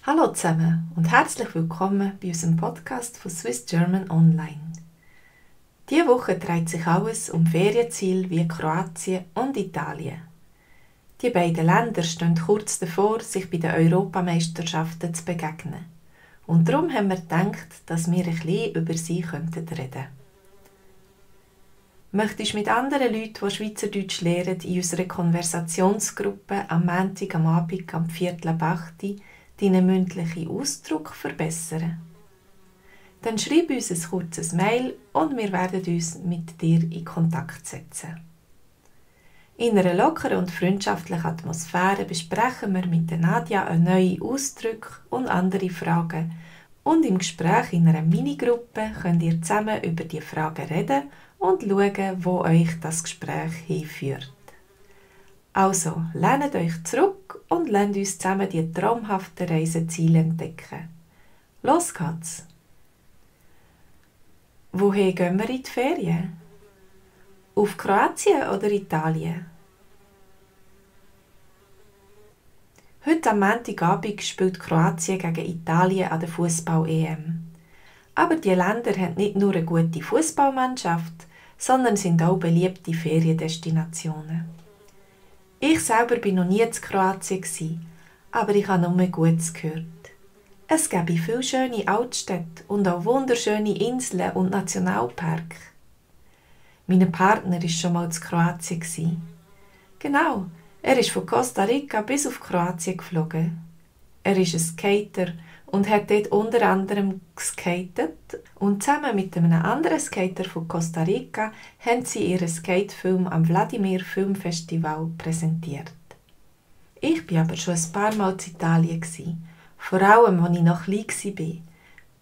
Hallo zusammen und herzlich willkommen bei unserem Podcast von Swiss German Online. Diese Woche dreht sich alles um Ferienziele wie Kroatien und Italien. Die beiden Länder stehen kurz davor, sich bei den Europameisterschaften zu begegnen. Und darum haben wir gedacht, dass wir ein bisschen über sie reden könnten. Möchtest du mit anderen Leuten, die Schweizerdeutsch lernen, in unserer Konversationsgruppe am Montag am Abend am 7:45 deinen mündlichen Ausdruck verbessern? Dann schreib uns ein kurzes Mail und wir werden uns mit dir in Kontakt setzen. In einer lockeren und freundschaftlichen Atmosphäre besprechen wir mit Nadja neue Ausdrücke und andere Fragen. Und im Gespräch in einer Minigruppe könnt ihr zusammen über die Fragen reden und schauen, wo euch das Gespräch hinführt. Also, lehnt euch zurück und lasst uns zusammen die traumhaften Reiseziele entdecken. Los geht's! Wohin gehen wir in die Ferien? Auf Kroatien oder Italien? Heute am Montagabend spielt Kroatien gegen Italien an der Fußball-EM. Aber die Länder haben nicht nur eine gute Fußballmannschaft, sondern sind auch beliebte Feriendestinationen. Ich selber war noch nie in Kroatien, aber ich habe nur Gutes gehört. Es gäbe viele schöne Altstädte und auch wunderschöne Inseln und Nationalparks. Mein Partner war schon mal in Kroatien. Genau, er ist von Costa Rica bis auf Kroatien geflogen. Er ist ein Skater und hat dort unter anderem geskatet und zusammen mit einem anderen Skater von Costa Rica haben sie ihren Skatefilm am Vladimir Filmfestival präsentiert. Ich war aber schon ein paar Mal in Italien. Vor allem, als ich noch klein war,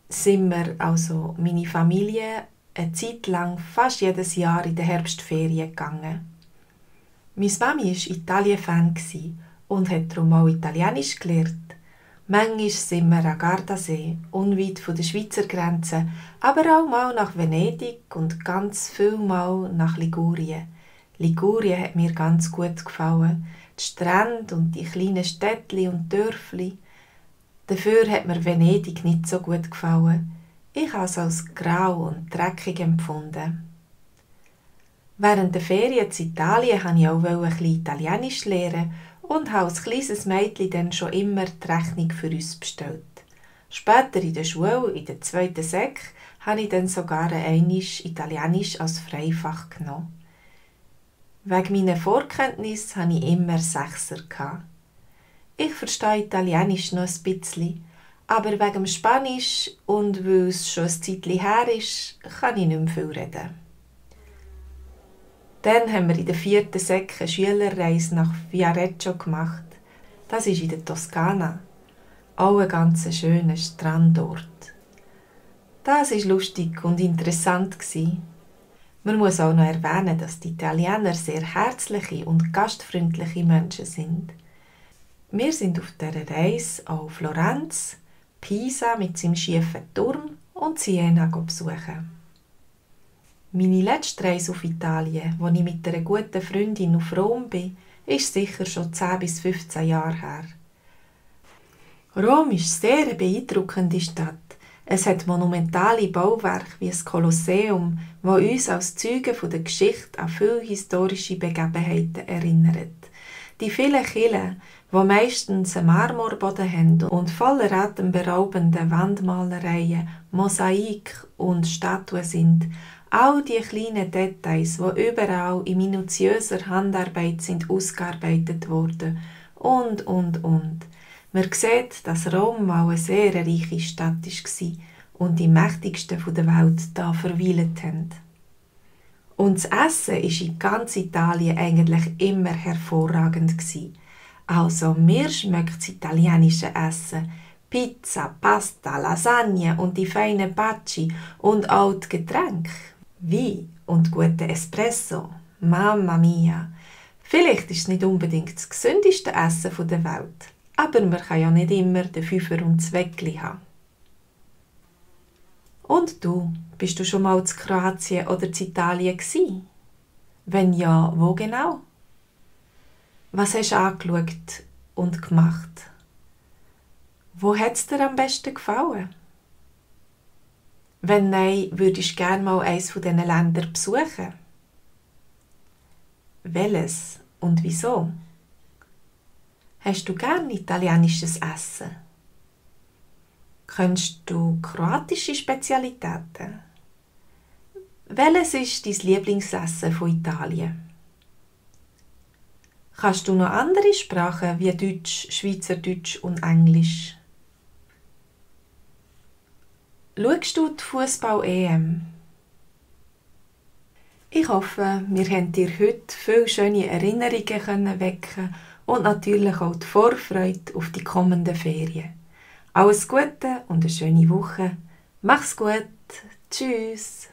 sind wir, also meine Familie, eine Zeit lang fast jedes Jahr in den Herbstferien gegangen. Meine Mami war Italien-Fan und hat darum auch Italienisch gelernt. Manchmal sind wir an Gardasee, unweit von der Schweizer Grenze, aber auch mal nach Venedig und ganz viel Mal nach Ligurien. Ligurien hat mir ganz gut gefallen. Die Strände und die kleinen Städtli und Dörfli. Dafür hat mir Venedig nicht so gut gefallen. Ich habe es als grau und dreckig empfunden. Während der Ferien in Italien wollte ich auch ein bisschen Italienisch lernen und habe als kleines Mädchen dann schon immer die Rechnung für uns bestellt. Später in der Schule, in der 2. Sek, habe ich dann sogar einmal Italienisch als Freifach genommen. Wegen meiner Vorkenntnisse hatte ich immer 6er. Ich verstehe Italienisch noch ein bisschen, aber wegen dem Spanisch und weil es schon ein Zeitchen her ist, kann ich nicht mehr viel reden. Dann haben wir in der 4. Sek eine Schülerreise nach Viareggio gemacht. Das ist in der Toskana. Auch ein ganz schöner Strandort. Das war lustig und interessant. Man muss auch noch erwähnen, dass die Italiener sehr herzliche und gastfreundliche Menschen sind. Wir sind auf dieser Reise auch Florenz, Pisa mit seinem schiefen Turm und Siena besuchen. Meine letzte Reise auf Italien, als ich mit einer guten Freundin auf Rom bin, ist sicher schon 10 bis 15 Jahre her. Rom ist sehr eine beeindruckende Stadt. Es hat monumentale Bauwerke wie das Kolosseum, das uns als Zeugen der Geschichte an viele historische Begebenheiten erinnert. Die vielen Kirchen, die meistens einen Marmorboden haben und voller atemberaubender Wandmalereien, Mosaik und Statuen sind, all die kleinen Details, die überall in minutiöser Handarbeit sind ausgearbeitet wurden und. Man sieht, dass Rom mal eine sehr reiche Stadt war und die mächtigsten der Welt hier verweilt haben. Und das Essen war in ganz Italien eigentlich immer hervorragend. Also mir schmeckt das italienische Essen. Pizza, Pasta, Lasagne und die feinen Baci und auch die Getränke. Wein und guter Espresso. Mamma mia! Vielleicht ist es nicht unbedingt das gesündeste Essen der Welt, aber man kann ja nicht immer den Fünfer und das Weckli haben. Und du, bist du schon mal in Kroatien oder in Italien gewesen? Wenn ja, wo genau? Was hast du angeschaut und gemacht? Wo hat es dir am besten gefallen? Wenn nein, würdest du gerne mal eines von diesen Ländern besuchen? Welches und wieso? Hast du gern italienisches Essen? Kennst du kroatische Spezialitäten? Welches ist dein Lieblingsessen von Italien? Kannst du noch andere Sprachen wie Deutsch, Schweizerdeutsch und Englisch? Schaust du die Fußball-EM? Ich hoffe, wir haben dir heute viele schöne Erinnerungen wecken und natürlich auch die Vorfreude auf die kommenden Ferien. Alles Gute und eine schöne Woche. Mach's gut. Tschüss.